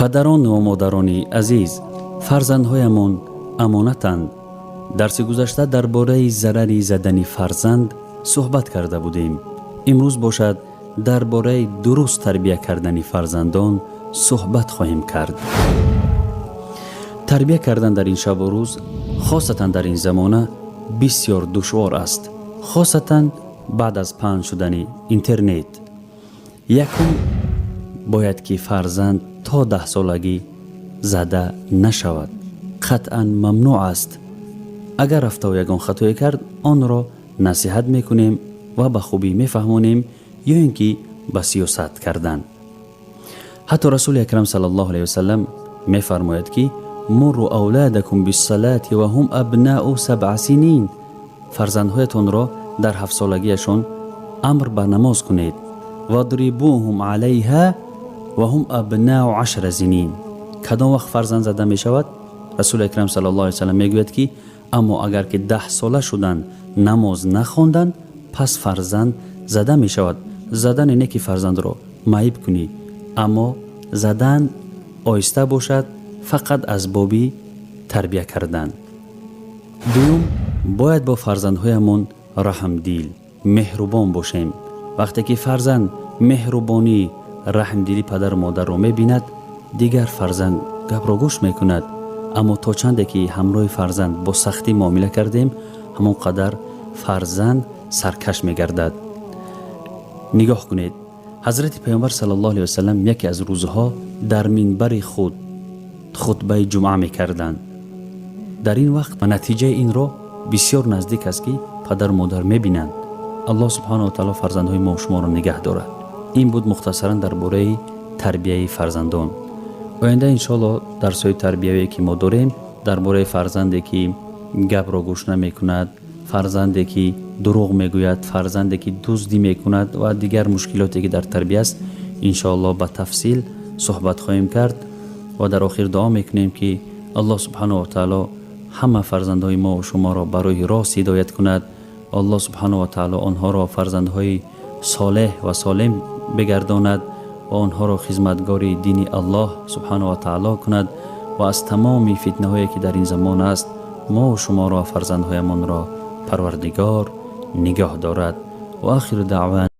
Падарон ва модарони азиз, фарзандҳоямон амонатанд. Дарси гузашта дар бораи зарари задани фарзанд суҳбат карда будем. Имрӯз бошад, дар бораи дуруст тарбия кардани фарзандон суҳбат хоҳем кард. Тарбия кардан дар ин шабу рӯз, хосатан дар ин замона, бисёр душвор аст, хосатан баъд аз паҳн шудани интернет. Якум, бояд ки фарзанд то 10-солагӣ зада нашавад, қатъан мамнӯъ аст. Агар рафтаву ягон хатое кард, онро насиҳат мекунем ва ба хубӣ мефаҳмонем ё ин ки ба сиёсат кардан. Ҳатто Расули Акрам саллаллоҳу алайҳи васалам мефармояд, ки مروا أولادكم بالصلاة وهم أبناء 7 سنين. Фарзандҳоятонро дар 7-солагиашон амр ба намоз кунед. واضربوهم عليها وهم أبناء 10 سنين. Кадом вақт фарзанд зада мешавад? Расули Акрам саллаллоҳу алайҳи васалам мегӯяд, ки аммо агар ки 10-сола шуданд, намоз нахонданд, пас фарзанд зада мешавад. Задане не ки фарзандро маъиб кунӣ, аммо задан оҳиста бошад, фақат аз боби тарбия кардан. Дуюм, бояд бо фарзандҳоямон раҳмдил, меҳрубон бошем. Вақте ки фарзанд меҳрубонӣ, раҳмдилӣ падару модарро мебинад, дигар фарзанд гапро гӯш мекунад. Аммо то чанде ки ҳамроҳи фарзанд бо сахтӣ муомила кардем, ҳамон қадар фарзанд саркаш мегардад. Нигоҳ кунед, Ҳазрати Паёмбар саллаллоҳу алайҳи васалам яке аз рӯзҳо дар минбари худ хутбаи ҷумъа мекарданд. Дар ин вақт ва натиҷаи инро бисёр наздик аст, ки падару модар мебинанд. Аллоҳ субҳанаҳу ва таъоло фарзандҳои мо шуморо нигаҳ дорад. Ин буд мухтасаран дар бораи тарбияи фарзандон. Оянда, иншоалло, дарсҳои тарбиявие, ки мо дорем, дар бораи фарзанде, ки гапро гӯш намекунад, фарзанде, ки дурӯғ мегӯяд, фарзанде, ки дуздӣ мекунад ва дигар мушкилоте, ки дар тарбия аст, иншоалло, ба тафсил суҳбат хоҳем кард. Ва дар охир дуо мекунем, ки Аллоҳ субҳанаҳу ва таъоло ҳама фарзандҳои мо шуморо ба роҳи рост ҳидоят кунад. Аллоҳ субҳанаҳу ва таъоло онҳоро фарзандҳои солеҳ ва солим бигардонад ва онҳоро хизматгори дини Аллоҳ субҳанаҳу ва таъоло кунад ва аз тамоми фитнаҳое, ки дар ин замон аст, мо шуморо ва фарзандҳоямонро Парвардигор нигоҳ дорад. وآخر دعوانا